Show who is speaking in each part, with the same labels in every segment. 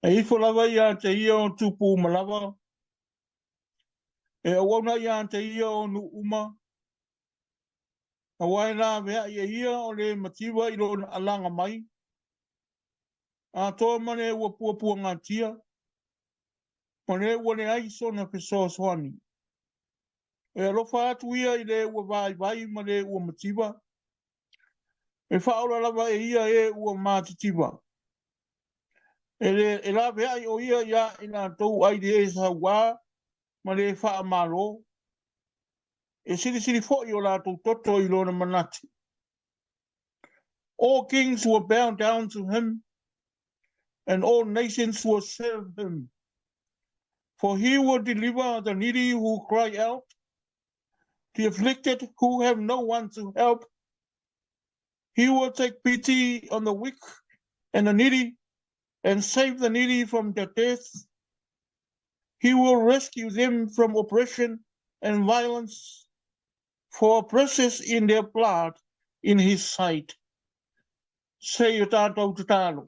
Speaker 1: E ifo lava ia te ia o tupu uma lava, e auauna ia te ia o nuu uma, aua e laveai e ia o le mativa i lona alaga mai, atoa ma le ua puapuagatia, ma le ua leai sona fesoasoani. E alofa atu ia i le ua vaivai ma le ua mativa, e faaola lava e ia e ua matitiva. E, le, e laveai o ia ia i latou ai le sauā ma le faamalo, e silisili foi o latou toto i lona manatu. All kings will bow down to him, and all nations will serve him. For he will deliver the needy who cry out, the afflicted who have no one to help. He will take pity on the weak and the needy, and save the needy from their death. He will rescue them from oppression and violence, for precious in their blood in his sight. Se i o tātou tatalo.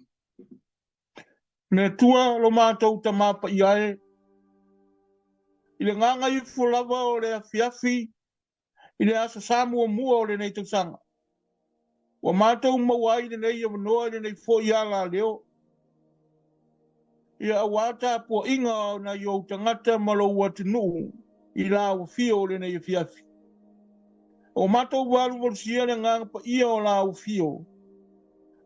Speaker 1: Le Atua lo matou Tama Paia e, i le gagaifo lava o le afiafi i le aso Sa muamua o lenei tausaga, ua matou maua ai lenei avanoa i lenei foi alaleo, ia auā tapuaiga o nai ou tagata ma lou atunuu i lau afio o lenei afiafi. Ua matou valuvalusia le agaga paia o lau afio,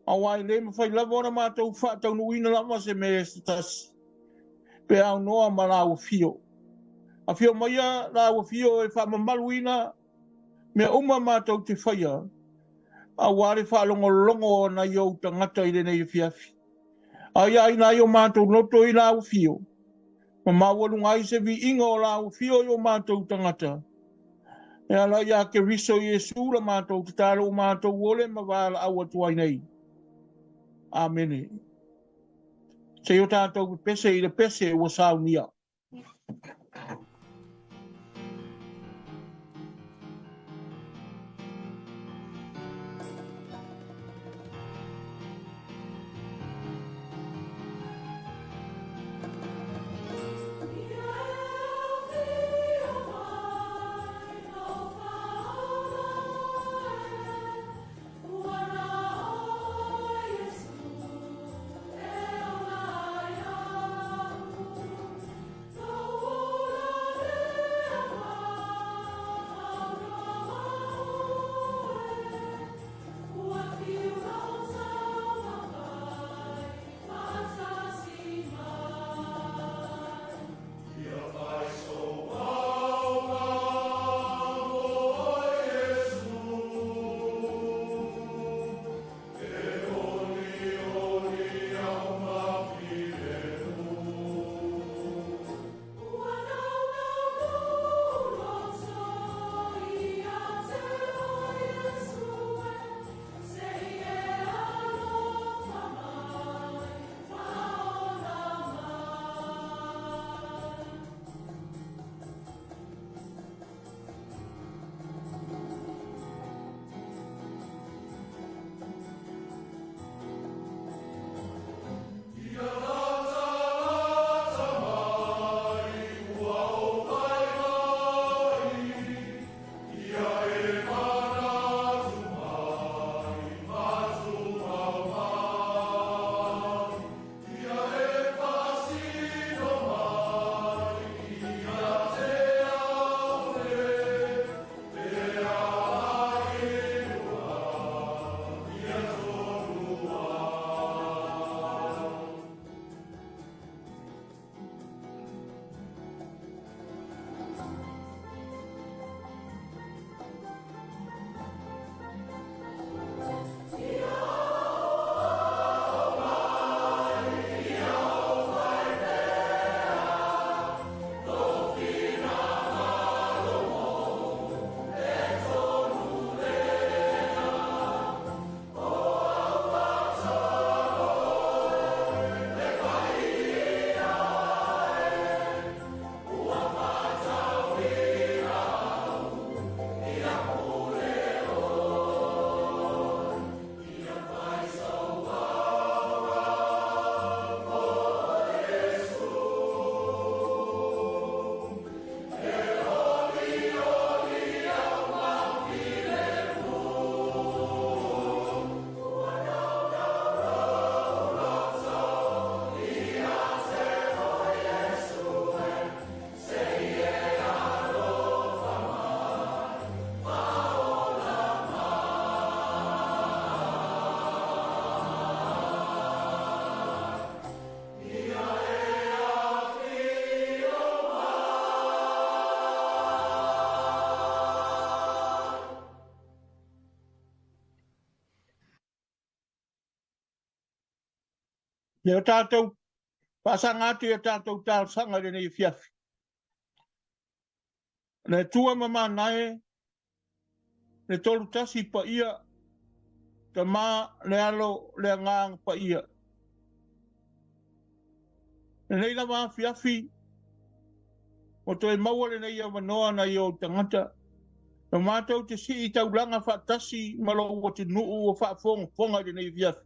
Speaker 1: aua e le mafai lava ona matou faataunuuina lava se mea se tasi, pe aunoa ma lau afio. Afio maia lau afio e faamamaluina mea uma matou te faia, aua le faalogologo o nai ou tagata i lenei afiafi. Aia aina ai o matou loto i lau afio, ma maualuga ai se viiga o lau afio i o matou tagata. E ala ia Keriso Iesu la matou tatalo o matou ole ma valaau atu ai nei. Amene. Se i o tātou pepese i le pese ua saunia. Lea tatou faasaga atu i a tatou talosaga i lenei afiafi. Le Atua mamanae, le Tolutasi Paia, Tama, le Alo, le Agaga Paia. Lenei lava afiafi, ua toe maua lenei avanoa nai ou tagata, na matou te sii taulaga faatasi ma lou atunuu ua faafogafoga i lenei afiafi.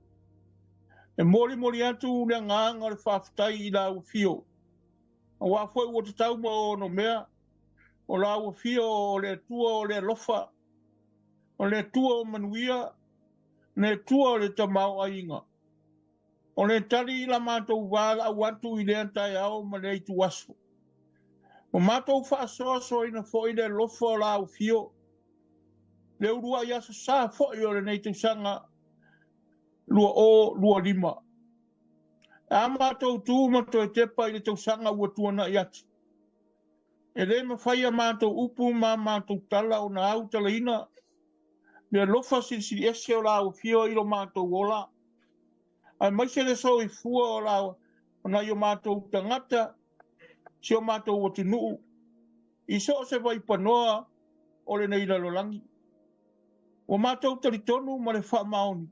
Speaker 1: E molimoli atu le agaga o le faafetai i lau afio, aua foi ua tatau ma onomea, o lau afio o le Atua o le alofa, o le Atua o manuia, le Atua o le tamaoaiga. O le tali i la matou valaau atu i lea taeao ma lea ituaso. Ua matou faasoasoaina foi le alofa o lau afio, le uluai aso sa foi o lenei tausaga 2025. A matou tu ma toe tepa i le tausaga ua tuanai atu, e le mafai a matou upu ma matou tala ona autalaina le alofa silisili ese o lau afio i lo matou ola, aemaise le soifua o la o nai o matou tagata, si o matou atunuu, i so o se vaipanoa o lenei lalolagi. Ua matou talitonu ma le faamaoni,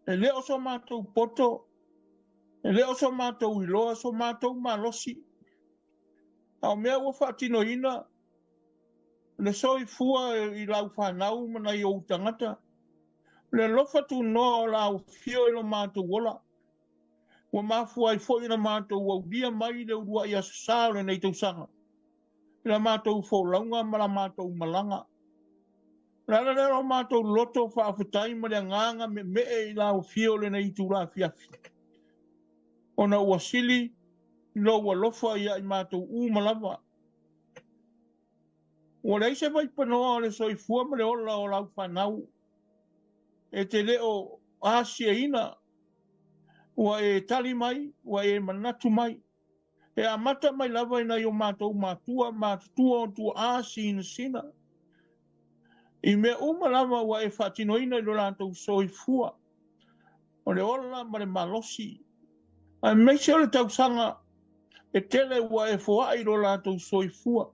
Speaker 1: e le o so matou poto, e le o so matou iloa, so matou malosi, a o mea ua faatinoina le soifua i lau fanau ma nai ou tagata, le alofa tunoa o lau afio i lo matou ola, ua mafua ai foi ona matou aulia mai le uluai aso sa o lenei tausaga, i la matou folauga ma la matou malaga. O le ala lea o matou loto faafetai ma le agaga meemee i lau afio i lenei itula afiafi, ona ua sili lou alofa ia i matou uma lava. Ua leai se vaipanoa o le soifua ma le ola o lau fanau e te le o asiaina, ua e tali mai, ua e manatu mai. E amata mai lava i nai o matou matua, matutua o tuaa sinasina, i mea uma lava ua e faatinoina i lo latou soifua, o le ola ma le malosi, aemaise o le tausaga e tele ua e foai i lo latou soifua.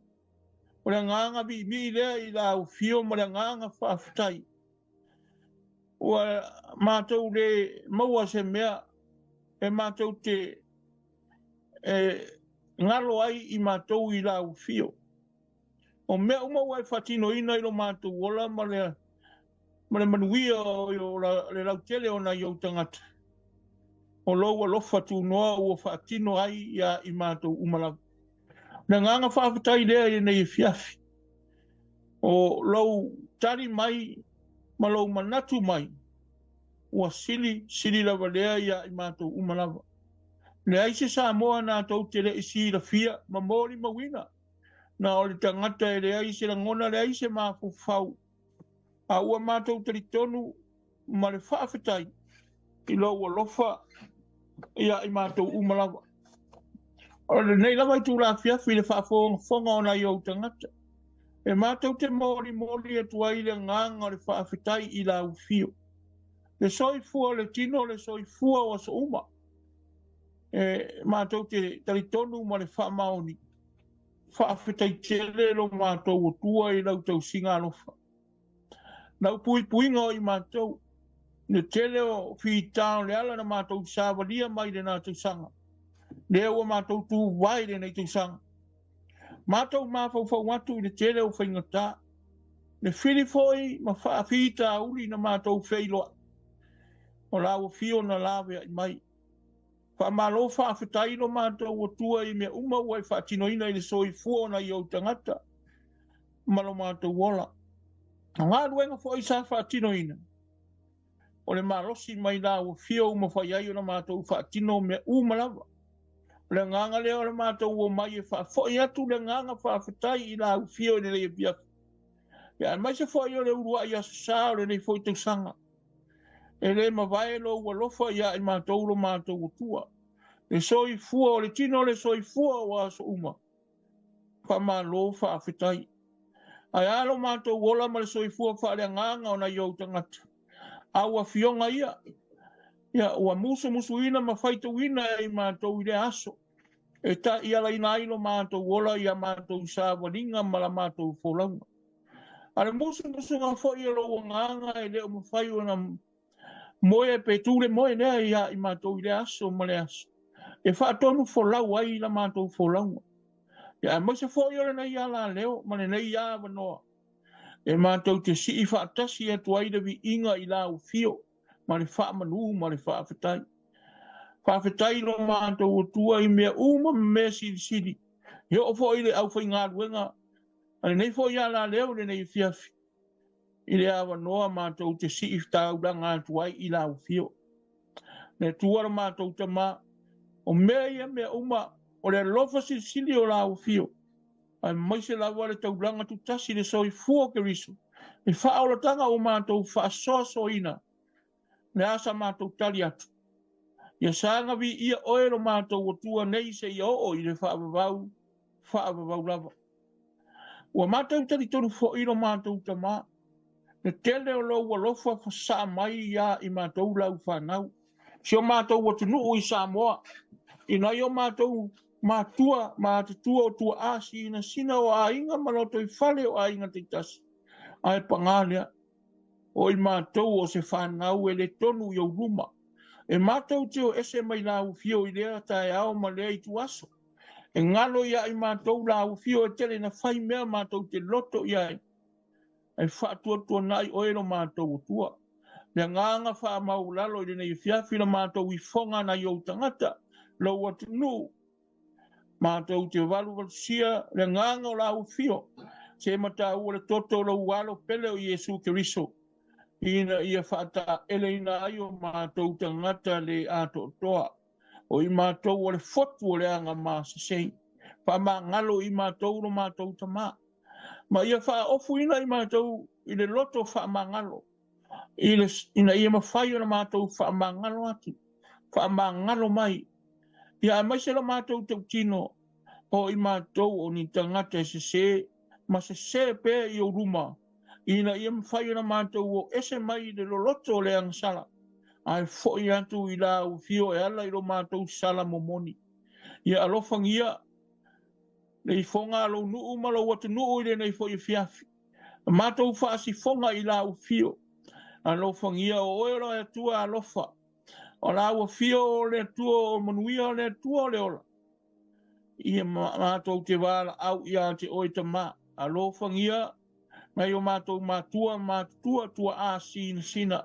Speaker 1: O le agaga miimii lea i lau afio ma le agaga faafetai. Ua matou le maua se mea e matou te galo ai i matou i lau afio. O mea uma ua e faatinoina i lo matou ola ma le manuia o le lautele o nai ou tagata, o lou alofa tunoa ua faatino ai ia i matou uma lava. O le agaga faafetai lea i lenei afiafi, o lou tali mai ma lou manatu mai, ua sili sili lava lea ia i matou uma lava. Leai se Samoa natou te le i silafia ma molimauina, na o le tagata e leai se lagona, leai se mafaufau, a ua matou talitonu ma le faafetai i lou alofa ia i matou uma lava. O lenei lava itula afiafi i le faafogafoga o nai ou tagata, e matou te molimoli atu ai le agaga o le faafetai i lau afio, le soifua o le tino, le soifua o aso uma. E matou te talitonu ma le faamaoni, faafetai tele lo matou Atua i lau tausiga alofa, lau puipuiga o i matou, le tele o fita o le ala na matou savalia mai lena tausaga, lea ua matou tuvae i lenei tausaga. Matou mafaufau atu i le tele o faigata, le fili foi ma faafitauli na matou feiloai, o lau afio na laveai mai. Faamalo faafetai lo matou Atua i mea uma ua e faatinoina i le soifua o nai ou tagata ma lo matou ola. O galuega foi sa faatinoina, o le malosi mai lau afio ua mafai ai ona matou faatino mea uma lava. O le agaga lea o le matou omai e faafoi atu le agaga faafetai i lau afio i lenei afiafi, aemaise foi o le uluai aso sa o lenei foi tausaga. E le mavae lou alofa ia i matou lo matou Atua, le soifua o le tino, le soifua o aso uma. Faamalo faafetai. Ae a lo matou ola ma le soifua faaleagaga o nai ou tagata, au afioga ia Ia, ua musumusuina ma faitauina e i matou i lea aso, e taialaina ai lo matou ola i a matou savaliga ma la matou folauga. A o le musumusuga foi o lou Agaga e le o mafai ona moe pe tu le moe lea ia i matou i lea aso ma le aso, e faatonu folau ai la matou folauga. Ia, aemaise foi o lenei alaleo ma lenei avanoa, e matou te sii faatasi atu ai le viiga i lau afio ma le faamanu ma le faafetai. Faafetai lo matou Atua i mea uma ma mea silisili, e oo foi i le aufaigaluega a lenei foi alaleo i lenei afiafi, i le avanoa matou te sii taulaga atu ai i lau afio. Le Atua lo matou Tama, o mea ia mea uma, o le alofa silisili o lau afio, aemaise lava le taulaga tutasi le soifua o Keriso, le faaolataga ua matou faasoasoaina, le a sa matou tali atu. Ia saga viia oe lo matou Atua nei seia oo i le faavavau, faavavau lava. Ua matou talitonu foi lo matou Tama, le tele o lou alofa fasaa mai ia i matou lau fanau, si o matou atunuu i Samoa, i nai o matou matua ma atutua o tuaa sinasina o aiga ma lotoifale o aiga taitasi, ae paga lea, o i matou o se fanau e le tonu i ou luma, e matou te o ese mai lau afio i lea taeao ma lea ituaso, e galo ia i matou lau afio e tele na fai mea matou te loto i ai, e faatuatuanai oe lo matou Atua. Le agaga faamaualalo i lenei afiafi la matou ifoga nai ou tagata, lou atunuu, matou te valuvalusia le agaga o lau afio, se mataua le toto o lou alo pele o Iesu Keriso, ina ia faataeleina ai o matou tagata le atoatoa, o i matou o le fotu o le aga masesei, faamagalo i matou lo matou Tama, ma ia faaofuina i matou i le loto faamagalo, ina ia mafai ona matou faamagalo atu, faamagalo mai, ia aemaise lo matou tautino, o i matou o ni tagata e sese, ma sese pea i ou luma, ina ia mafai ona matou o ese mai i le loloto o le agasala, ae foi atu i lau afio e ala i lo matou sala momoni. Ia alofagia le ifoga a lou nuu ma lou atunuu i lenei foi afiafi, matou faasifoga i lau afio, alofagia o oe o le Atua alofa, o lau afio o le Atua o manuia, o le Atua o le ola. Ia matou te valaau ia te oe Tama, alofagia nai o matou matua matutua tuaa sinasina,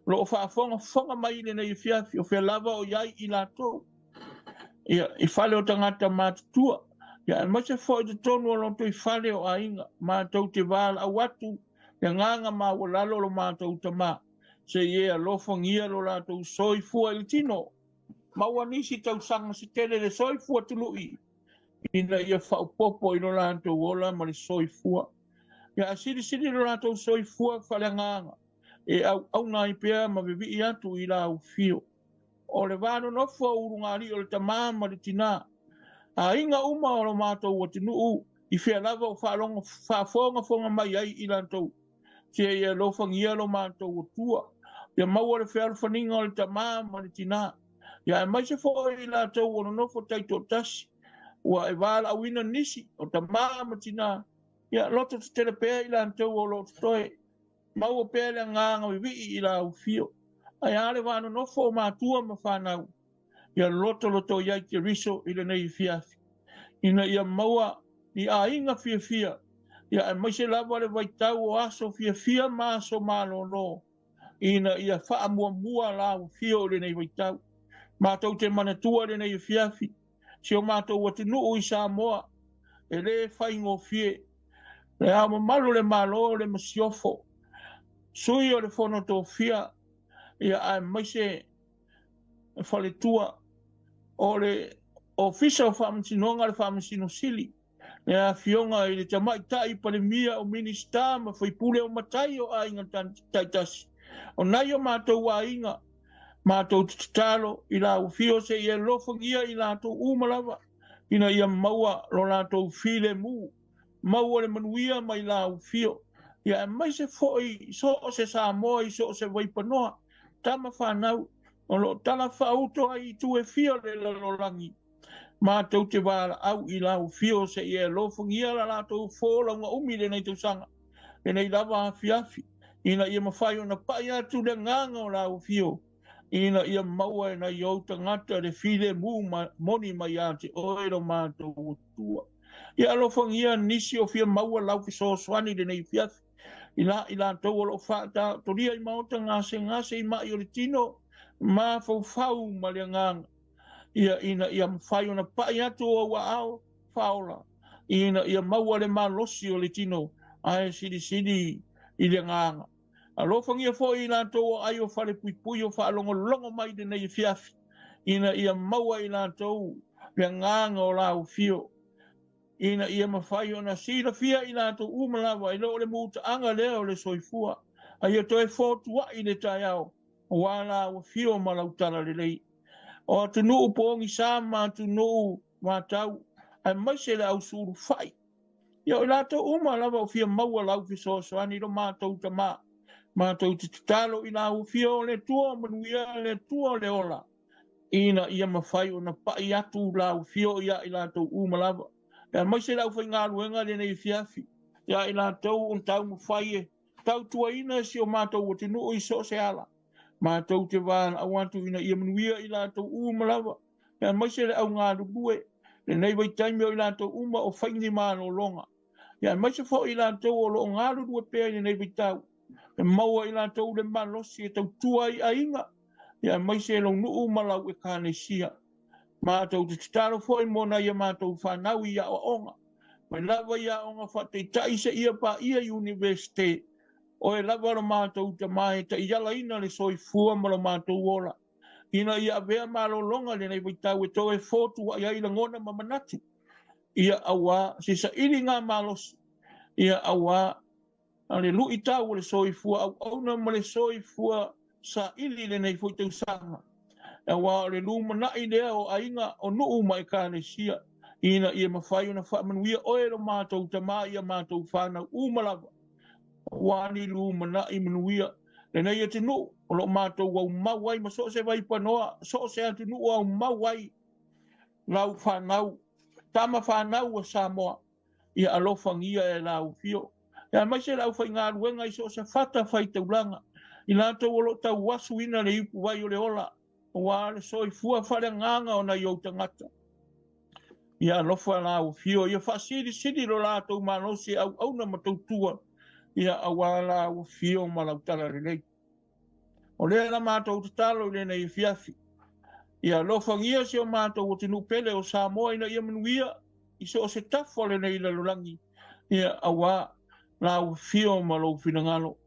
Speaker 1: lo o faafogafoga mai i lenei afiafi, o fea lava o i ai i latou, ia, i fale o tagata matutua, ia aemaise foi totonu o lotoifale o aiga, matou te valaau atu le agaga maualalo lo matou Tama, se i e alofagia lo latou soifua i le tino, maua nisi tausaga se tele le soifua tului, ina ia faaopoopo i lo latou ola ma le soifua. Ia silisili lo latou soifua faaleagaga, e auauna ai pea ma vivii atu i lau afio. O le va nonofo o ulugalii o le tama ma le tina, aiga uma o lo matou atunuu, i fea lava o faafogafoga mai ai i latou, se ia alofagia lo matou Atua, ia maua le fealofaniga o le tama ma le tina, ia aemaise foi i latou o nonofo taitoatasi, ua e valaauina nisi o tama ma tina, ia loto tetele pea i latou o lo o totoe, maua pea le agaga vivii i lau afio. Ae a le va nonofo o matua ma fanau, ia lotoloto i ai Keriso i lenei afiafi, ina ia maua ni aiga fiafia, ia aemaise lava le vaitau o aso fiafia ma aso malolo, ina ia faamuamua lau afio i lenei vaitau. Matou te manatua i lenei afiafi, si o matou atunuu i Samoa, e le faigofie, le ao mamalu le Malo le Masiofo, sui o le Fono Tofia, ia aemaise faletua o le Ofisa o Faamasinoga le Faamasino Sili, le afioga i le Tamaitai Palemia o Minisita ma Faipule o Matai o aiga taitasi, o nai o matou aiga, matou te tatalo i lau afio se i alofagia i latou uma lava, ina ia maua lo latou filemu, maua le manuia mai lau afio, ia aemaise foi so o se Samoa i so o se vaipanoa, tama fanau, o lo o talafaauto ai i itu e fia o le lalolagi. Matou te valaau i lau afio se i e alofagia la latou folauga umi i lenei tausaga, lenei lava afiafi, ina ia mafai ona pai atu le agaga o lau afio, ina ia maua e nai ou tagata le filemu moni mai ia te oe lo matou Atua. Ia alofagia nisi o fia maua lau fesoasoani i lenei afiafi, i la i latou o lo o faataotolia i maota gasegase i mai o le tino, mafaufau ma le agaga, ia ina ia mafai ona pai atu ou aao faaola, ina ia maua le malosi o le tino ae silisili i le agaga. Alofagia foi i latou o ai o falepuipui o faalogologo mai i lenei afiafi, ina ia maua i latou le agaga o lau afio, ina ia mafai ona silafia i latou uma lava e le o le mutaaga lea o le soifua, a ia toe fotuai le taeao aua lau afio ma lau talalelei. O atunuu pogisa ma atunuu vatau, aemaise le au sulufai, ia o i latou uma lava o fia maua lau fesoasoani lo matou Tama. Matou te tatalo i lau afio o le Atua o manuia, le Atua o le ola, ina ia mafai ona pai atu lau afio ia i latou uma lava, aemaise le aufaigaluega lenei afiafi, ia i latou o taumafai e tautuaina si o matou atunuu i so o se ala. Matou te valaau atu ina ia manuia i latou uma lava, aemaise le au galulue lenei vaitaimi o i latou uma o faigi malologa, aemaise foi i latou o lo o galulue pea i lenei vaitau, e maua i latou le malosi e tautua ai aiga, aemaise lou nuu ma lau ekalesia. Matou te tatalo foi mo nai a matou fanau i aoaoga, mai lava i aoga faataitai seia paia i Iunivesite. Oe lava lo matou Tama e taialaina le soifua ma lo matou ola, ina ia avea malologa lenei vaitau e toe fotuai ai lagona ma manatu, ia aua se sailiga malosi, ia aua le luitau o le soifua auauna ma le soifua saili lenei foi tausaga, aua o le lumanai lea o aiga o nuu ma ekalesia, ina ia mafai ona faamanuia oe lo matou Tama ia matou fanau uma lava, aua ni lumanai manuia lenei atunuu o lo o matou aumau ai ma so o se vaipanoa, so o se atunuu aumau ai lau fanau, tama fanau a Samoa, ia alofagia e lau afio, aemaise le aufaigaluega i so o se fata faitaulaga, i latou o lo o tauasuina le ipuvai o le ola, aua le soifua faaleagaga o nai ou tagata. Ia alofa lau afio, ia faasilisili lo latou malosi auauna ma tautua, ia aua lau afio ma lau talalelei. O lea la matou tatalo i lenei afiafi, ia alofagia si o matou atunuu pele o Samoa ina ia manuia i so o se tafa o lenei lalolagi, ia aua lau afio ma lou finagalo,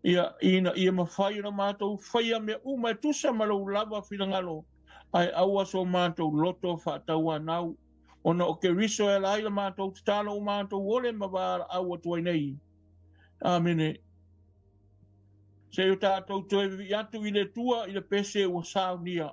Speaker 1: ia ina ia mafai ona matou faia mea uma e tusa ma lou lava finagalo, ae aua so matou loto faatauanau, ona o Keriso e ala ai la matou tatalo o matou ole ma valaau atu ai nei. Amene. Se o tatou toe vivii atu i le Atua i le pese ua saunia.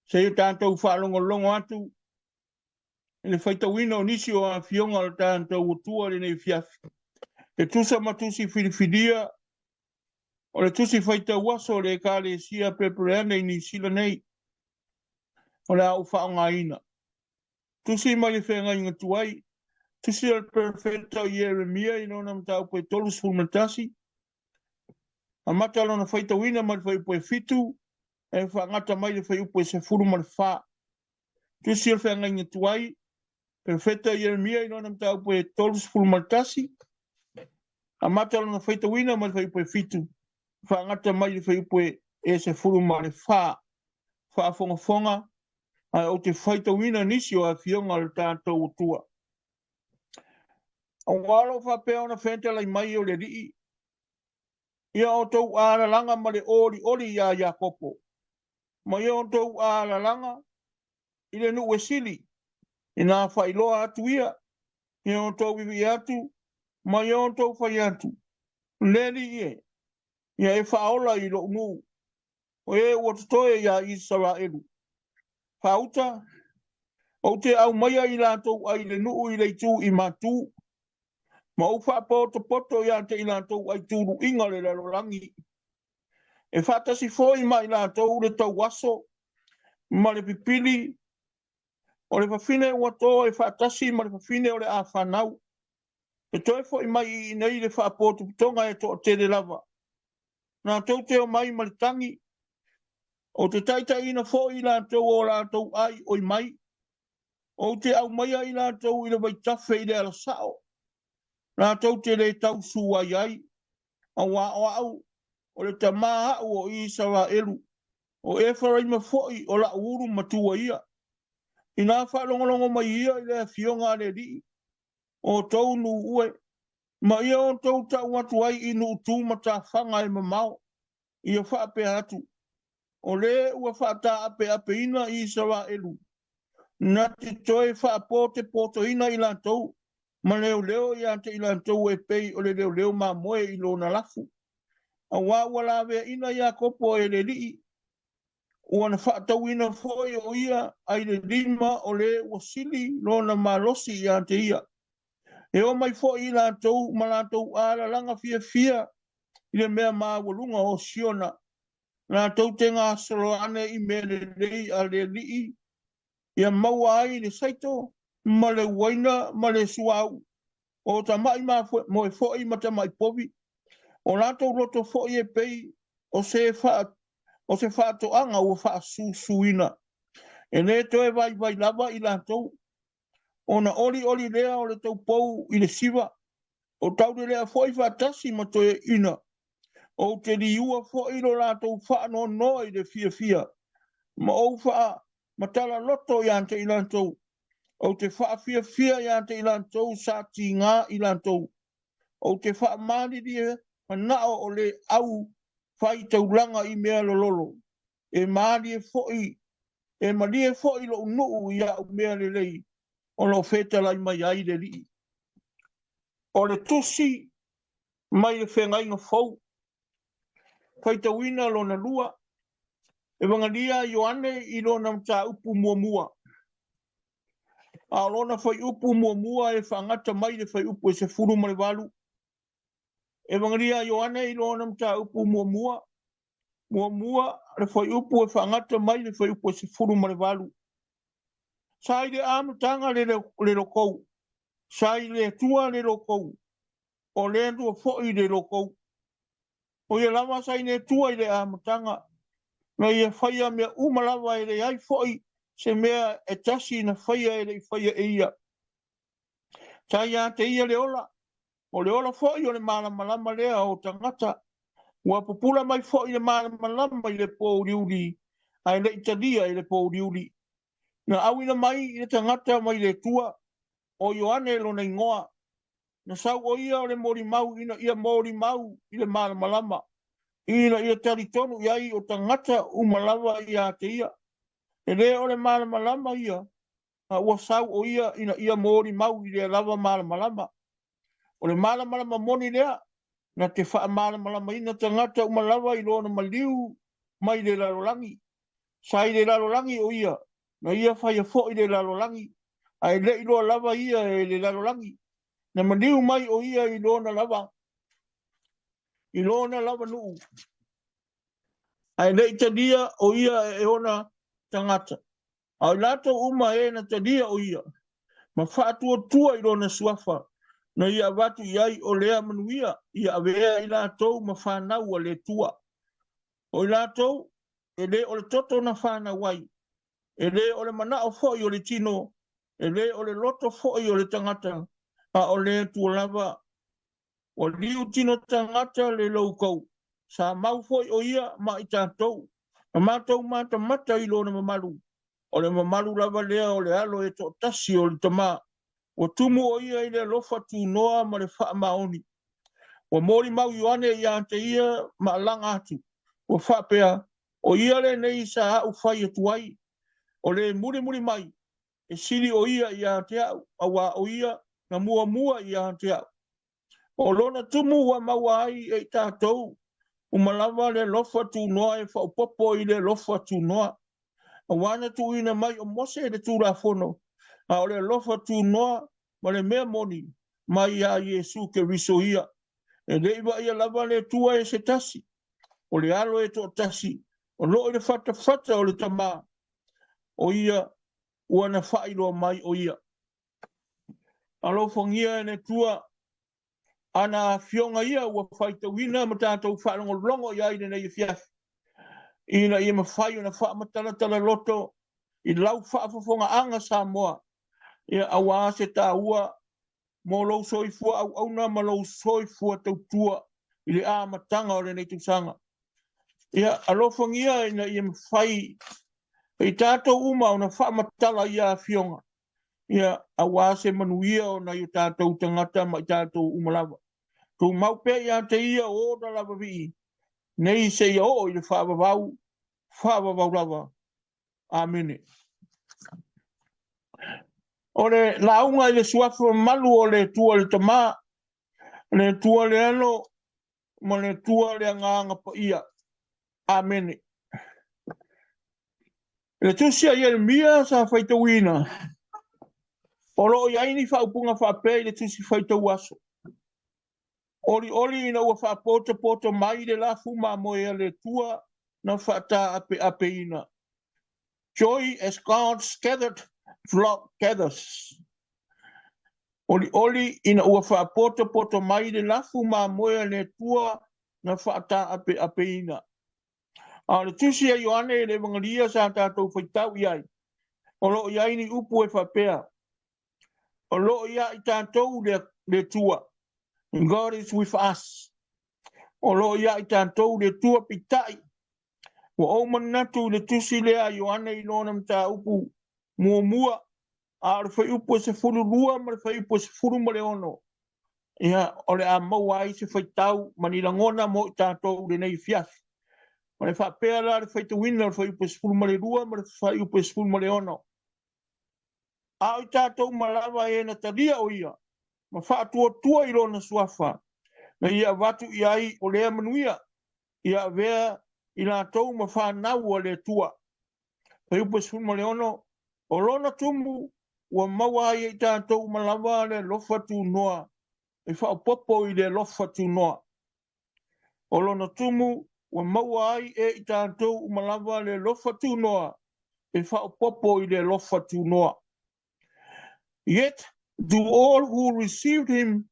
Speaker 1: Se i tatou faalogologo atu i le faitauina o nisi o afioga o le tatou Atua i lenei afiafi, e tusa ma tusi filifilia o le tusi faitau aso o le Ekalesia Pepereana i Niu Sila nei, o le a ou faaaogaina. Tusi mai le feagaiga tuai, tusi a le perofeta o Ieremia i lona mataupu e 31, amata lona faitauina mai le fuaiupu e 7, e faagata mai le fuaiupu e 14. Tusi o le feagaiga tuai, perofeta Ieremia i lona mataupu e 31, amata lona faitauina mai le fuaiupu e 7, faagata mai le fuaiupu e 14. Faafogafoga, ae ou te faitauina nisi o afioga o le tatou Atua. Aua o lo o faapea ona fetalai mai o le Alii, ia outou alalaga ma le olioli ia Iakopo, ma ia outou alalaga i le nuu e sili, ina faailoa atu ia, ia outou vivii atu, ma ia outou fai atu, le Alii e, ia e faaola i lou nuu, o e ua totoe ia Isaraelu. Faauta, ou te aumaia i latou ai le nuu i le itu i matu, ma ou faapotopoto ia te i latou ai tuluiga o le lalolagi. E faatasi foi ma i latou le tauaso ma le pipili o le fafine ua to e faatasi ma le fafine o le a fanau. E toe foi mai i inei le faapotopotoga e toatele lava. Latou te omai ma le tagi, ou te taitaiina foi i latou o latou ai oi mai. Ou te aumaia i latou i le vaitafe i le alasao, latou te le tausu ai ai, aua o au, o le tama au o Isaraelu, o Eferaima foi o la'u ulu matua ia. Ina faalogologo mai ia i le afioga a le Alii, o outou nuu e, ma ia outou tau atu ai i nuu tu matafaga e mamao, ia faapea atu, o le ua faataapeapeina Isaraelu, na te toe faapotopotoina i latou, ma leoleo ia te i latou e pei o le leoleo mamoe i lona lafu. Aua ua laveaina Iakopo e le Alii, ua na faatauina foi o ia ai le lima o le ua sili lona malosi ia te ia. E omai foi i latou ma latou alalaga fiafia i le mea maualuga o Siona, latou te gasolo ane i mea lelei a le Alii, ia maua ai le saito ma le uaina ma le suauu, o tamai moe foi ma tamai povi, o latou loto foi e pei o se faatoaga ua faasusuina. E le toe vaivai lava i latou, ona olioli lea o le taupou i le siva, o taulelea foi faatasi ma toeaiina. Ou te liua foi lo latou faanoanoa i le fiafia, ma ou faamatala loto ia te i latou. Ou te faafiafia ia te i latou sa tiga i latou. Ou te faamalilie manao o le au fai taulaga i mea lololo. E malie foi, e malie foi lou nuu i au mea lelei, o lo o fetalai mai ai le Alii. O le tusi mai le feagaiga fou, faitauina lona lua, Evagelia a Ioane i lona mataupu muamua. A o lona fuaiupu muamua e faagata mai le fuaiupu e 18. Evagelia a Ioane i lona mataupu muamua, muamua le fuaiupu e faagata mai le fuaiupu e 18. Sa i le amataga le lokou, sa i le Atua le lokou, o le Atua foi le lokou. O ia lava sa i le Atua i le amataga, na ia faia mea uma lava e leai foi se mea e tasi na faia e le i faia e ia. Sa ia te ia le ola, o le ola foi o le malamalama lea o tagata. Ua pupula mai foi le malamalama i le pōuliuli, ae le i talia i le pōuliuli. Na auina mai i le tagata mai le Atua, o Ioane lona igoa. Na sau o ia o le molimau ina ia molimau i le malamalama, ina ia talitonu i ai o tagata uma lava ia te ia. E le o le malamalama ia, a ua sau o ia ina ia molimau i lea lava malamalama. O le malamalama moni lea, na te faamalamalamaina tagata uma lava i lona maliu mai le lalolagi. Sa i le lalolagi o ia, na ia faia foi le lalolagi, ae le i iloa lava ia e le lalolagi. Na maliu mai o ia i lona lava, i lona lava nuu, ae le i talia o ia e ona tagata. A o i latou uma e na talia o ia, ma faatuatua i lona suafa, na ia avatu i ai o lea manuia, ia avea i latou ma fanau a le Atua. O i latou, e le o le toto na fanau ai, e le o le manao foi o le tino, e le o le loto foi o le tagata, a o le Atua lava. Ua liu tino tagata le loukou, sa mau foi o ia ma i tatou, na matou matamata i lona mamalu, o le mamalu lava lea o le Alo e toatasi o le Tama, ua tumu o ia i le alofa tunoa ma le faamaoni. Ua molimau Ioane ia te ia ma alaga atu, ua faapea, O ia lenei sa au fai atu ai, o le mulimuli mai, e sili o ia ia te au, auā o ia na muamua ia te au. O lona tumu ua maua ai e i tatou uma lava le alofa tunoa e faaopoopo i le alofa tunoa. Auā na tuuina mai o Mose le Tulafono, a o le alofa tunoa ma le mea moni mai iā Iesu Keriso ia. E le i vaaia lava le Atua e se tasi, o le Alo e toatasi o lo o i le fatafata o le Tama, o ia ua na faailoa mai o ia. Alofagia e le Atua ana afioga ia ua faitauina ma tatou faalogologo i ai i lenei afiafi, ina ia mafai ona faamatalatala loto i lau faafofogaaga Samoa, ia auā se taua mo lou soifua auauna ma lou soifua tautua i le amataga o lenei tausaga. Ia alofagia ina ia mafai e i tatou uma ona faamatala ia afioga, ia auā se manuia o nai o tatou tagata ma i tatou uma lava. Tumau pea ia te ia o ona lava vii, nei seia oo i le faavavau, faavavau lava. Amene. O le lauga i le suafa mamalu o le Atua le Tama, le Atua le Alo, ma le Atua le Agaga Paia. Amene. I le tusi a Ieremia sa faitauina, o lo o i ai ni faaupuga faapea i le tusi faitau aso. Olioli ina ua faapotopoto mai le lafu mamoe a le Atua na faataapeapeina. Joy as God's gathered flock gathers. Olioli ina ua faapotopoto mai le lafu mamoe a le Atua na faataapeapeina. A o le tusi a Ioane i le Evagelia sa tatou faitau i ai, o lo o i ai ni upu e faapea, O lo o ia i tatou le Atua. God is with us. O lo o ia i tatou le Atua peitai. Ua ou manatu i le tusi lea a Ioane i lona mataupu muamua, a o le fuaiupu e 12 ma le fuaiupu e 16, ia, o le a maua ai se faitau ma ni lagona mo i tatou i lenei afiafi. O le faapea la le faitauina o le fuaiupu e 12 ma le fuaiupu e 16. A o i tatou uma lava e na talia o ia, ma faatuatua i lona suafa, na ia avatu i ai o lea manuia, ia avea i latou ma fanau a le Atua. Fuaiupu 16, O lona tumu ua maua ai e i tatou uma lava le alofa tunoa e faaopoopo i le alofa tunoa. O lona tumu ua maua ai e i tatou uma lava le alofa tunoa e faaopoopo i le alofa tunoa. Yet to all who received him,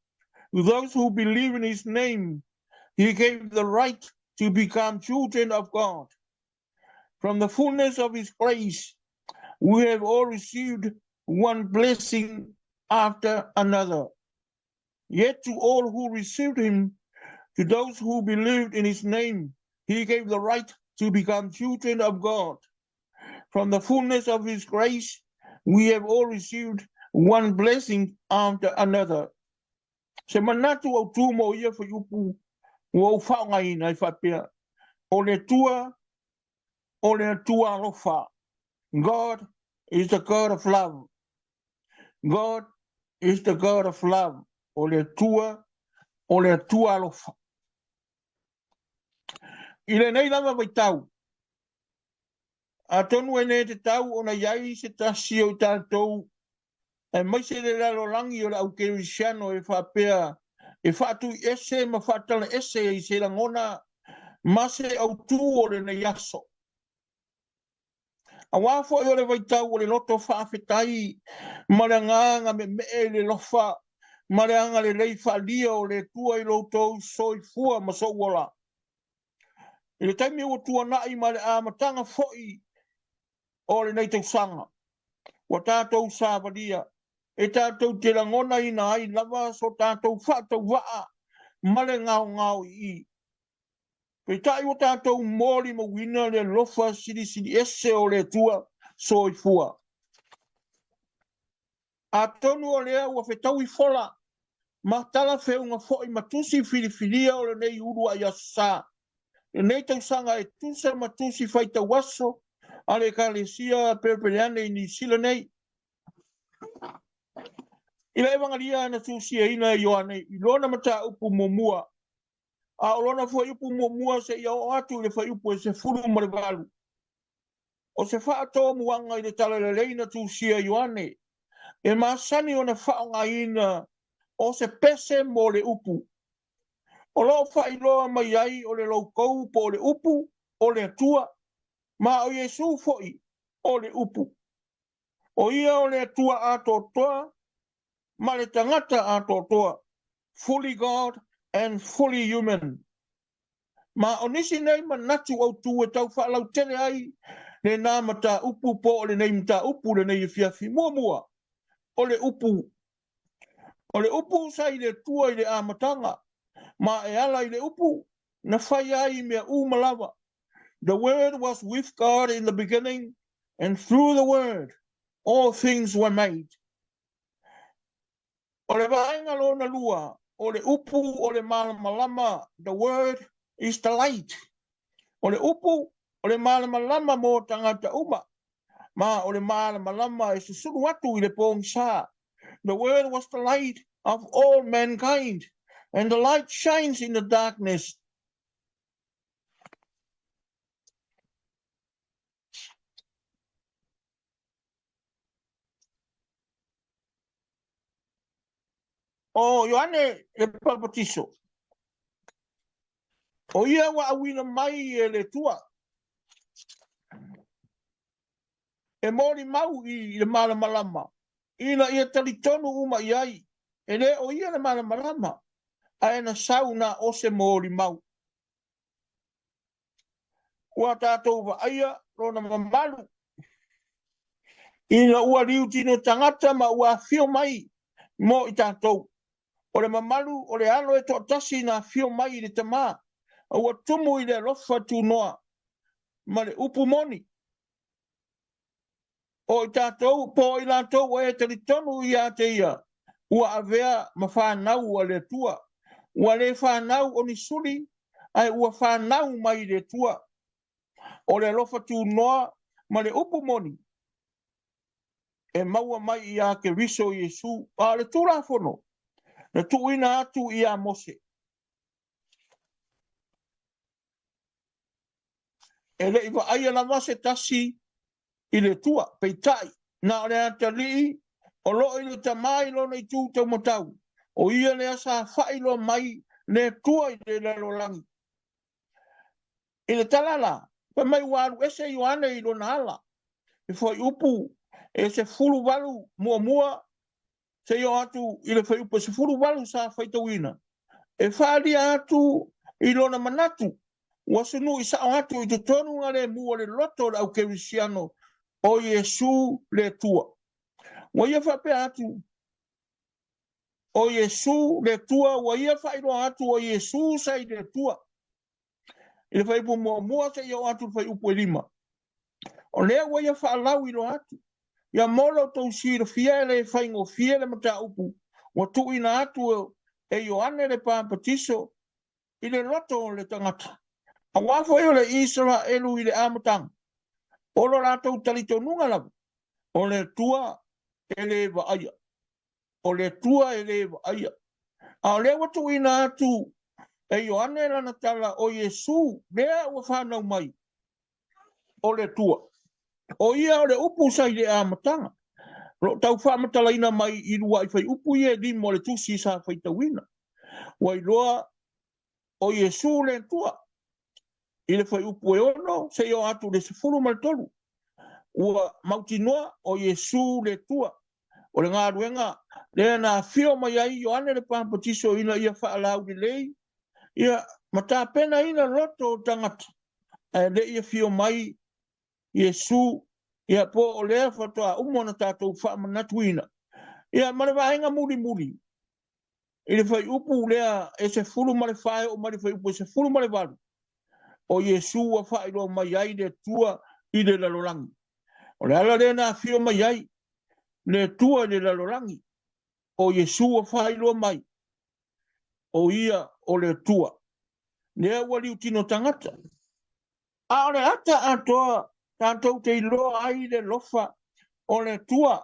Speaker 1: to those who believe in his name, he gave the right to become children of God. From the fullness of his grace, we have all received one blessing after another. Yet to all who received him, to those who believed in his name, he gave the right to become children of God. From the fullness of his grace, we have all received one blessing after another. Se manatu autū mo ia fuaiupu ua ou faaaogaina e faapea, O le Atua, o le Atua alofa. God is the God of love. God is the God of love. O le Atua, o le Atua alofa. I lenei lava vaitau, Atonu e le tatau ona i ai se tasi o i tatou, aemaise le lalolagi o le aukerisiano e faapea e faatuiese ma faatalaese i se lagona ma se autu o lenei aso. Aua foi o le vaitau o le loto faafetai ma le agaga meemee i le alofa ma le agalelei faaalia o le Atua i lo outou soifua ma sou ola. I le taimi ua tuanai ma le amataga foi o lenei tausaga, ua tatou savalia e tatou te lagonaina ai lava so tatou faatauvaa ma le gaogaoii. Peitai ua tatou molimauina le alofa silisili ese o le Atua soifua. Atonu o lea ua fetaui fola ma talafeuga foi ma tusi filifilia o lenei uluai aso sa, lenei tausaga e tusa ma tusi faitauaso a le Ekalesia Perepereane i Niu Sila nei. I le Evagalia na tusiaina e Ioane i lona mataupu muamua, a o lona fuaiupu 1 seia oo atu i le fuaiupu e 18, o se faatomuaga i le talalelei na tusia e Ioane, e masani ona faaaogaina o se pese mo le upu. O lo o faailoa mai ai o le logou po o le upu o le Atua, ma o Iesu foi o le upu. O ia o le Atua atoatoa ma le tagata atoatoa, fully God and fully human. Ma o nisi nei manatu autu e tau faalautele ai lena mataupu po o lenei mataupu lenei afiafi. Muamua, o le upu. O le upu sa i le Atua i le amataga, ma e ala i le upu na fai ai mea uma lava. The word was with God in the beginning, and through the word all things were made. O le vaega lona lua, o le upu o le malamalama, the word is the light. O le upu o le malamalama mo tagata uma, ma o le malamalama e susulu atu i le pogisa. The word was the light of all mankind, and the light shines in the darkness. O Ioane le Papatiso, o ia ua auina mai e le Atua e molimau i le malamalama ina ia talitonu uma i ai, e le o ia le malamalama, ae na sau na o se molimau. Ua tatou vaaia lona mamalu ina ua liutino tagata ma ua afio mai mo i tatou. O le mamalu o le alo e toatasi na afio mai i le Tama, a ua tumu i le alofa tunoa ma le upu moni. O i tatou po o i latou ua e talitonu ia te ia, ua avea ma fanau a le Atua. Ua le fanau o ni suli, ae ua fanau mai i le Atua. O le alofa tunoa ma le upu moni e maua mai ia Keriso Iesu. A o le Tulafono na tuuina atu ia Mose. E le i vaaia lava se tasi i le Atua, peitai, na o le atalii o lo o i le Tama i lona itu taumatau, o ia lea sa faailoa mai le Atua i le lalolagi. I le tala la, fai mai ua alu ese Ioane i lona ala, e fuaiupu e 18 muamua seia oo atu i le fuaiupu e 18 sa faitauina, e faaalia atu i lona manatu ua sunui sao atu i totonu galemu o le loto o le aukerisiano o Iesu le Atua. Ua ia faapea atu o Iesu le Atua, ua ia faailoa atu o Iesu sa i le Atua. I le fuaiupu muamua seia oo atu i le fuaiupu e 5. O lea ua ia faalauiloa atu. Ia mo lo outou silafia e le faigofie le mataupu ua tuuina atu e Ioane le Papatiso i le loto o le tagata. Aua foi o le Isaraelu i le amataga, o lo latou talitonuga lava, o le Atua e le vaaia. O le Atua e le vaaia. A o lea ua tuuina atu e Ioane lana tala o Iesu lea ua fanau mai o le Atua. O ia o le upu sa i le amataga. O lo o tau faamatalaina mai i lua'i fuaiupu ia e lima o le tusi sa faitauina. Ua iloa o Iesu le Atua i le fuaiupu e 6 seia oo atu i le 13. Ua mautinoa o Iesu le Atua. O le galuega lea na afio mai ai Ioane le Papatiso ina ia faalaulelei ia ma tapenaina loto o tagata, ae le i afio mai Iesu, ia po o lea faatoa uma ona tatou faamanatuina. Ia ma le vaega mulimuli i le fuaiupu lea e 14 e oo mai i le fuaiupu e 18, o Iesu ua faailoa mai ai le Atua i le lalolagi. O le ala lea na afio mai ai le Atua i le lalolagi, o Iesu ua faailoa mai, o ia o le Atua. Lea ua liutino tagata. A o le ata atoa tatou te iloa ai le alofa o le Atua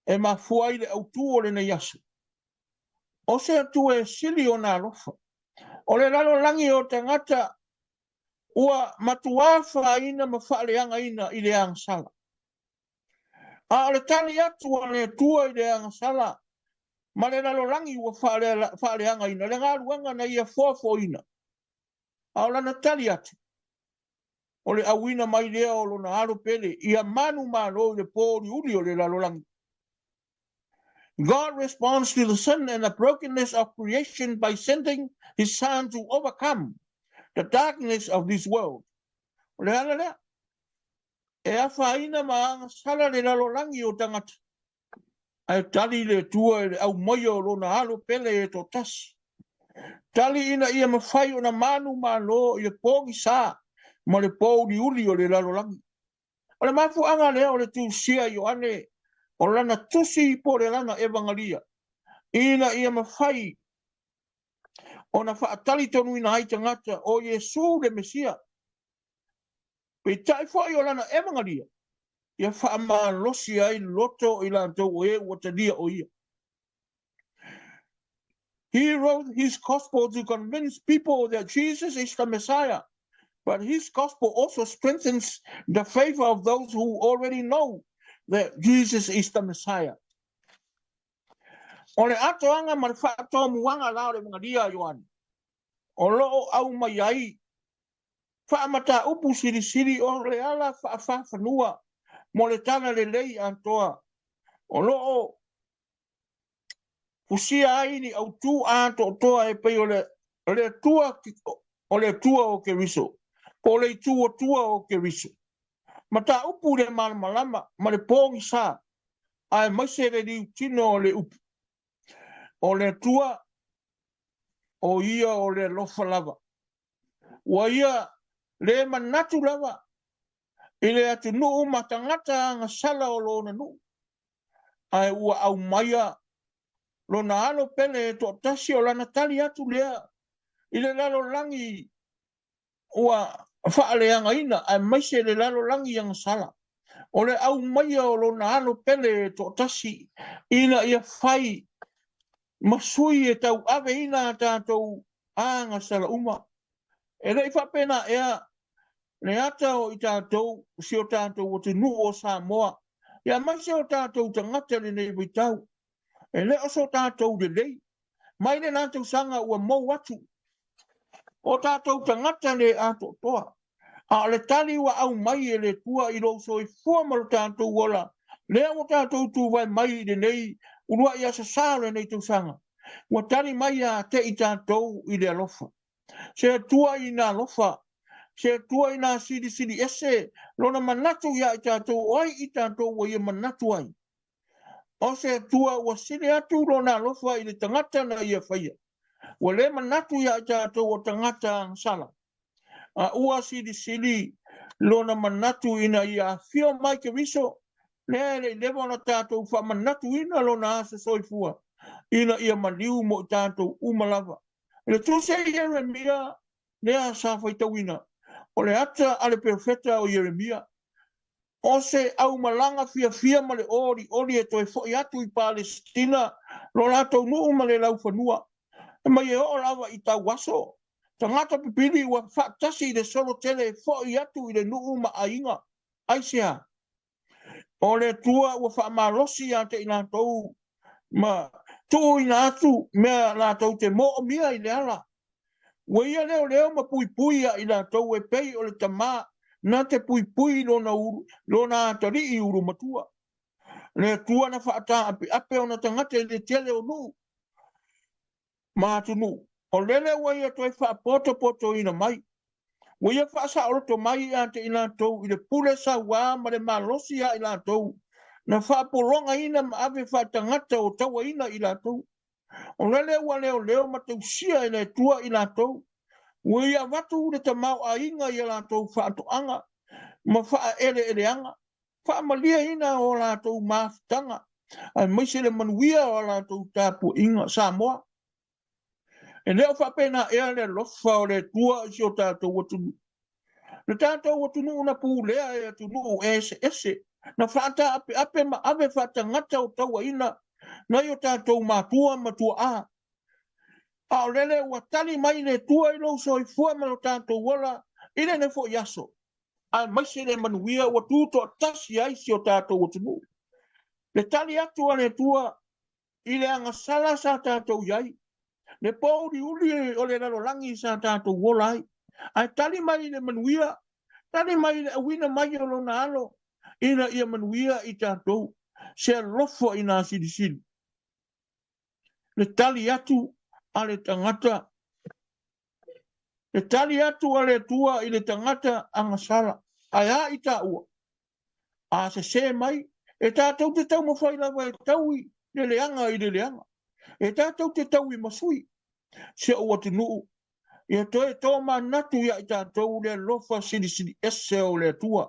Speaker 1: e mafua ai le autu o lenei aso. O se Atua e sili ona alofa. O le lalolagi o tagata ua matuā afaina ma faaleagaina i le agasala. A o le tali atu a le Atua i le agasala ma le lalolagi ua faaleagaina, le galuega na ia foafoaina, a o lana tali atu, o le auina mai lea o lona alo pele ia manumalo i le pōuliuli o le lalolagi. God responds to the sin and the brokenness of creation by sending his son to overcome the darkness of this world. O le ala lea, e afaina ma agasala le lalolagi o tagata, ae tali le Atua i le aumaia o lona alo pele e toatasi. Tali ina ia mafai ona manumalo i le pogisa ma le pōuliuli o le lalolagi. O le mafuaaga lea o le tusia Ioane o lana tusi po o le lana evagalia, ina ia mafai ona faatalitonuina ai tagata o Iesu le Mesia. Peitai foi o lana evagalia, ia faamalosi ai loto o i latou o e ua talia o ia. He wrote his gospel to convince people that Jesus is the Messiah, but his gospel also strengthens the faith of those who already know that Jesus is the Messiah. O le atoaga ma le faatomuaga la o le Evagalia a Ioane, o lo o aumai ai faamataupu silisili o le ala faafafanua mo le talalelei atoa o lo o fusia ai ni autū atoatoa e pei o le le Atua o le Atua o Keriso, po o le Itu Atua o Keriso. Mataupu i le malamalama ma le pogisa, aemaise le liutino o le upu. O le Atua, o ia o le alofa lava. Ua ia le manatu lava i le atunuu ma tagata agasala o lona nuu, ae ua aumaia lona alo pele e toatasi o lana tali atu lea i le lalolagi ua faaleagaina, aemaise le lalolagi agasala. O le aumaia o lona alo pele e toatasi ina ia fai ma sui e tauaveina a tatou agasala uma. E le i faapena ea le ata o i tatou, si o tatou atunuu o Samoa, aemaise o tatou tagata i lenei vaitau. E le o so tatou lelei. Mai lena tausaga ua mou atu o tatou tagata le atoatoa. A o le tali ua aumai e le Atua i lou soifua ma lo tatou ola, lea ua tatou tuvae mai i lenei uluai aso sa o lenei tausaga, ua tali mai ia te i tatou i le alofa. Se Atua ina alofa, se Atua ina silisili ese lona manatu ia i tatou, o ai i tatou ua ia manatu ai. O se Atua ua sili atu lona alofa i le tagata na ia faia. Ua le manatu ia i tatou o tagata agasala, a ua silisili lona manatu ina ia afio mai Keriso, lea e le i leva ona tatou faamanatuina lona aso soifua, ina ia maliu mo i tatou uma lava. I le tusi a Ieremia lea sa faitauina, o le ata a le perofeta o Ieremia, o se aumalaga fiafia ma le olioli e toe foi atu i Palesitina lo latou nuu ma le laufanua. E mai e oo lava i tau aso, tagata pipili ua faatasi i le solo tele e foi atu i le nuu ma aiga. Aisea? O le Atua ua faamalosi ia te i latou ma tuuina atu mea latou te moomia i le ala. Ua ia leoleo ma puipui ia i latou e pei o le tama na te puipui lona, lona atalii ulu matua. Le Atua na faataapeape ona tagata i le tele o nuu ma atunuu. O lele ua ia toe faapotopotoina mai. Ua ia faasaoloto mai ia te i latou i le pule sauā ma le malosi ia i latou na faapologaina ma ave faatagata o tauaina i latou. O lele ua leoleo ma tausia e le Atua i latou. Ua ia avatu le tamaoaiga i a latou faatoaga ma faaeleeleaga, faamalieina o latou mafutaga, aemaise le manuia o a latou tapuaiga. Samoa, e le o faapena ea le alofa o le Atua i si o tatou atunuu. Le tatou atunuu na pulea e atunuu eseese, na faataapeape ma ave faatagata o tauaina nai o tatou matua ma tuaa. A o lele ua tali mai le Atua i lou soifua ma lo tatou ola i lenei foi aso, aemaise le manuia ua tutoatasi ai si o tatou atunuu. Le tali atu a le Atua i le agasala sa tatou i ai, le pōuliuli o le lalolagi sa tatou ola ai, ae tali mai i le manuia, tali mai i le auina mai o lona alo, ina ia manuia i tatou, se alofa ina silisili. Le tali atu a le tagata, le tali atu a le Atua i le tagata agasala, ae a i taua? A sesē mai, e tatou te taumafai lava e taui le leaga i le leaga. E tatou te taui ma sui si ou atunuu, ia toe tomanatu ia i tatou le alofa silisili ese o le Atua,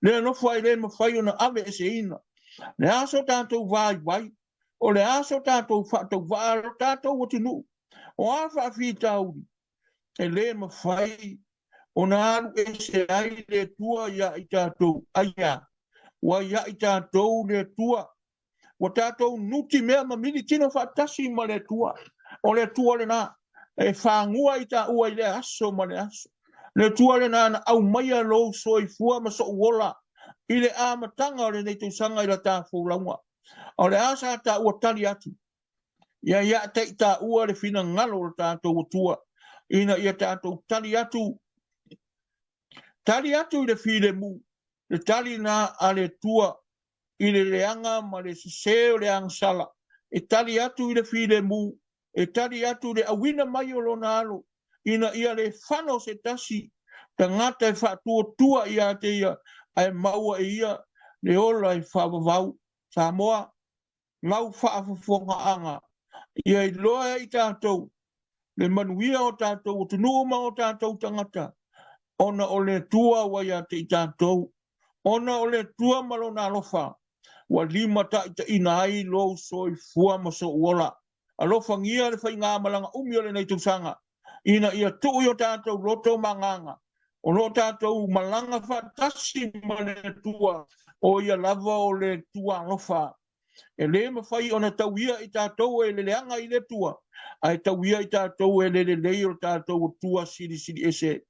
Speaker 1: le alofa e le mafai ona aveeseina. Le a so tatou vaivai, o le a so tatou faatauvaa lo tatou atunuu, o a faafitauli, e le mafai ona alu ese ai le Atua ia i tatou. Aia, ua ia i tatou le Atua, ua tatou nuti mea ma mili tino faatasi ma le Atua. O le Atua lena e fagua i taua i lea aso ma le aso. Le Atua lena na aumaia lou soifua ma sou ola i le amataga o lenei tausaga i la ta folauga. O le a sa taua tali atu? Ia ia te i taua le finagalo o le tatou Atua, ina ia tatou tali atu, tali atu i le filemu, le tali na a le Atua i le leaga ma le sesē o le agasala, e tali atu i le filemu, e tali atu i le auina mai o lona alo, ina ia le fano se tasi tagata e faatuatua ia te ia, ae maua e ia le ola e faavavau. Samoa, lau faafofogaaga, ia iloa e i tatou le manuia o tatou atunuu ma o tatou tagata, ona o le Atua ua ia te i tatou, ona o le Atua ma lona alofa, ua limataitaiina ai lou soifua ma sou ola. Alofagia le faigamalaga umi o lenei tausaga, ina ia tuu i o tatou loto ma agaga, o lo o tatou malaga faatasi ma le Atua, o ia lava o le Atua alofa. E le mafai ona tauia i tatou e le leaga i le Atua, ae tauia i tatou e le lelei o le tatou Atua silisili ese.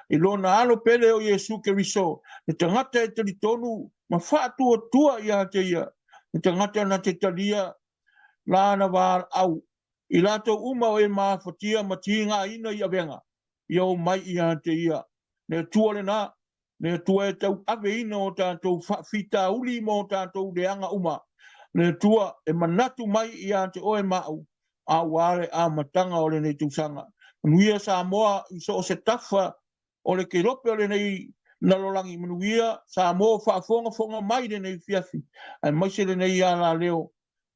Speaker 1: I lona alo pele o Iesu Keriso, le tagata e talitonu ma faatuatua ia te ia, le tagata na te talia lana valaau, i latou uma o e mafatia ma tigaina i avega, ia omai ia te ia. Le Atua lena, le Atua e tauaveina o tatou faafitauli ma o tatou leaga uma. Le Atua e manatu mai ia te oe ma au, aua le amataga o lenei tausaga. Manuia Samoa i so o se tafa o le kelope o lenei lalolagi, manuia Samoa o faafogafoga mai lenei afiafi, aemaise lenei alaleo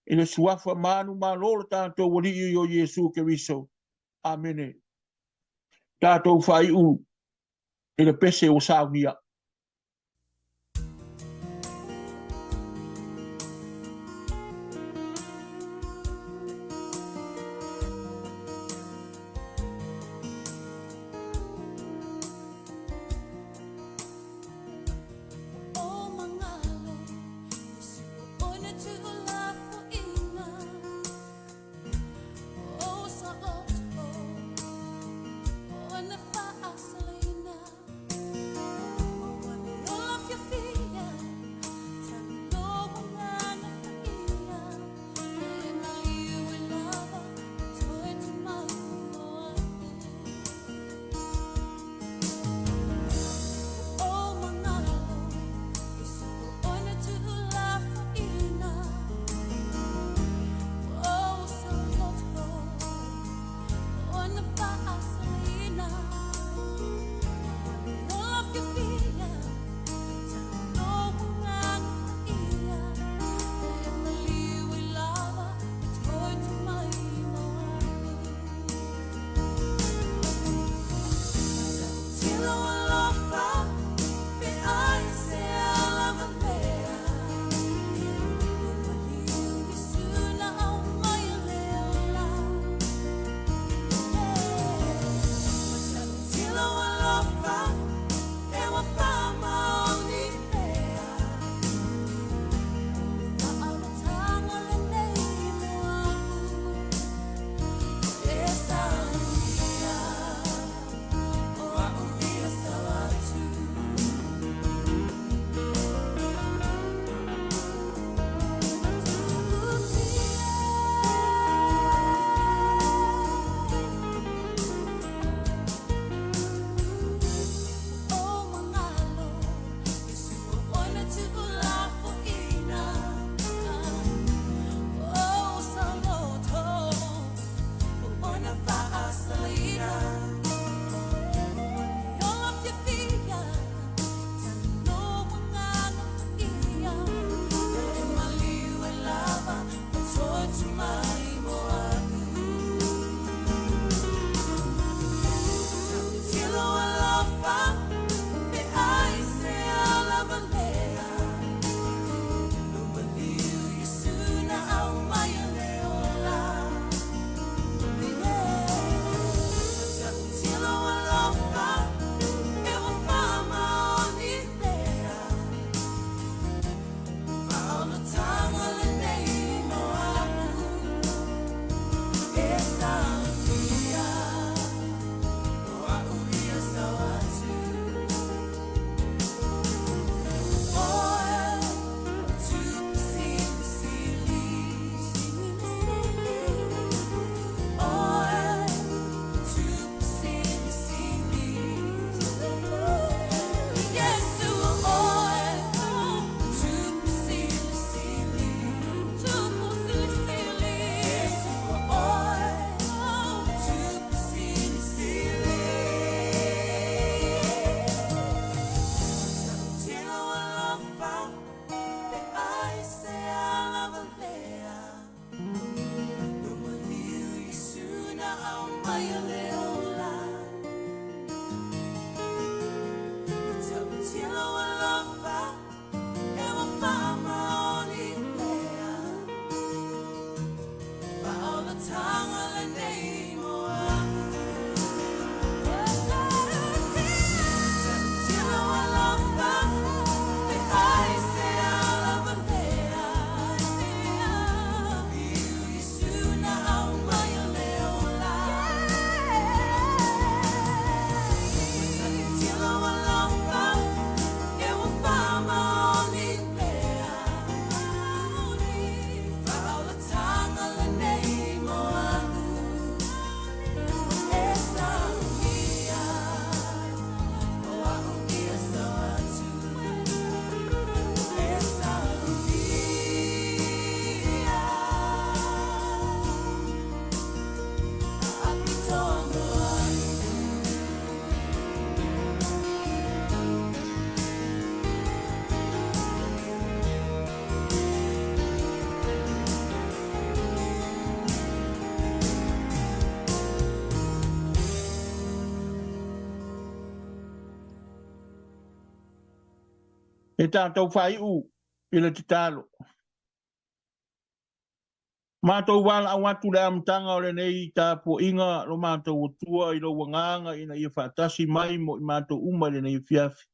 Speaker 1: i le suafa manumalo o le tatou Alii o Iesu Keriso. Amene. Tatou faaiu i le pese ua saunia. E tatou faaiu i le tatalo. Matou valaau atu le amataga o lenei tapuaiga lo matou Atua i lou agaga ina ia faatasi mai mo i matou uma i lenei afiafi.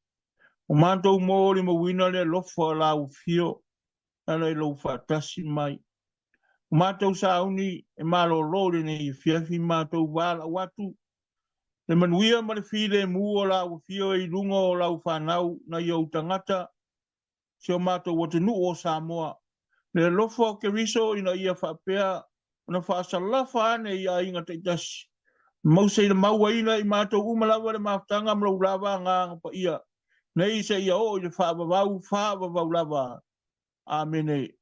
Speaker 1: O matou molimauina le alofa o lau afio ala i lou faatasi mai. O matou sauni e malolo i lenei afiafi, matou valaau atu le manuia ma le filemu o lau afio i luga o lau fanau nai ou tagata, si o matou atunuu o Samoa. Le alofa o Keriso ina ia faapea ona faasalafa ane i aiga taitasi. Mause i le mauaina i matou uma lava le mafutaga ma lou lava agaga paia, nei seia oo i le faavavau, faavavau lava. Amene.